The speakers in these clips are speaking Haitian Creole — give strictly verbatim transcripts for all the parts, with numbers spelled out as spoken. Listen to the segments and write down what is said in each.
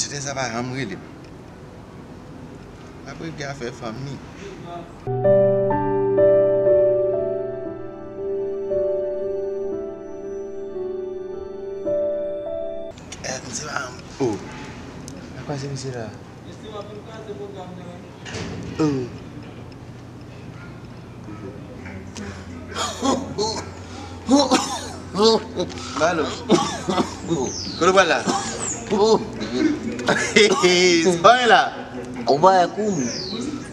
Sè sa pa janm rele m. L ap regle afè fanmi. Eh, misye pa janm. Oh. Nan kwa se misye la? Oh. Balo. Kote w pral la? Sa w ye la? Ou pa wè kou m?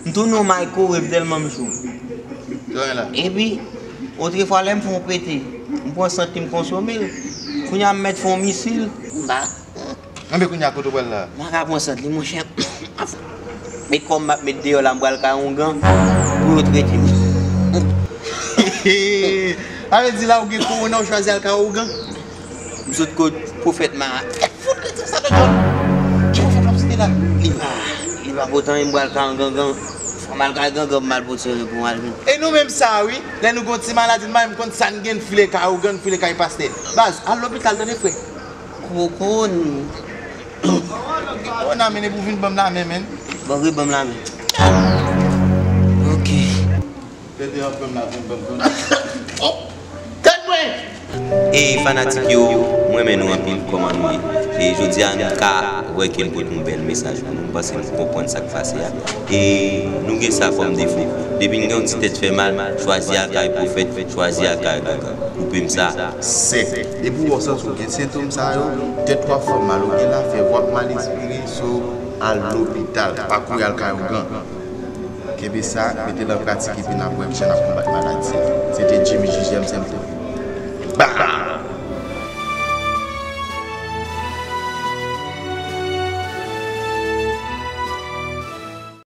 M tounen yon microwave tèlman m cho. Sa w ye la? Epi, otrefwa lè m fè yon pete, m pran sant li m konsome l. Kounye a m mèt fè yon misil. M pa Anben kounye a kote w pral la? M pa ka pran sant li, monchè. Met kò m m ap met deyò la, m pral kay ongan pou yo trete m. Sa vle di la ou gen kowona, ou chwazi al kay ongan? M sot kot pwofèt Mara. Fout kretyen sa nan djòl. Ki pwofèt w ap site la? Li pa, li pa pote anyen, m pral kay ongan. Fò m al kay gangan pou m al pote yon pou m al vin. E nou menm sa wi, lè nou gen yon ti maladi, m pa menm konn sa n gen, n file kay ongan, n file kay pastè. Baz, al lopital tande frè. Koko n. Koko n a mennen pou vin ban m lamen, menn. Bon, wi, ban m lamen. Ok. Tete an pran m la, vin ban m. Oh! Tèt mwen! E fanatik yo, mwen renmen nou anpil, kòman nou ye? E jodi a nou ka wè ke l pote yon bèl mesaj pou nou, m panse nou konprann sa k pase a. E nou gen sa kòm defo. Depi n gen yon ti tèt fè mal, chwazi al kay pwofèt, chwazi al kay gangan. Koupe m sa sèk. Depi w wè w santi w gen sentòm sa yo, tèt w ap fè w mal, ou gen lafyèv, w ap mal espire, so al lopital, pa kouri al kay ougan. Kenbe sa, mete l an pratik epi n ap wè jan n ap konbat maladi a. Se te Jimmy J J M, se m te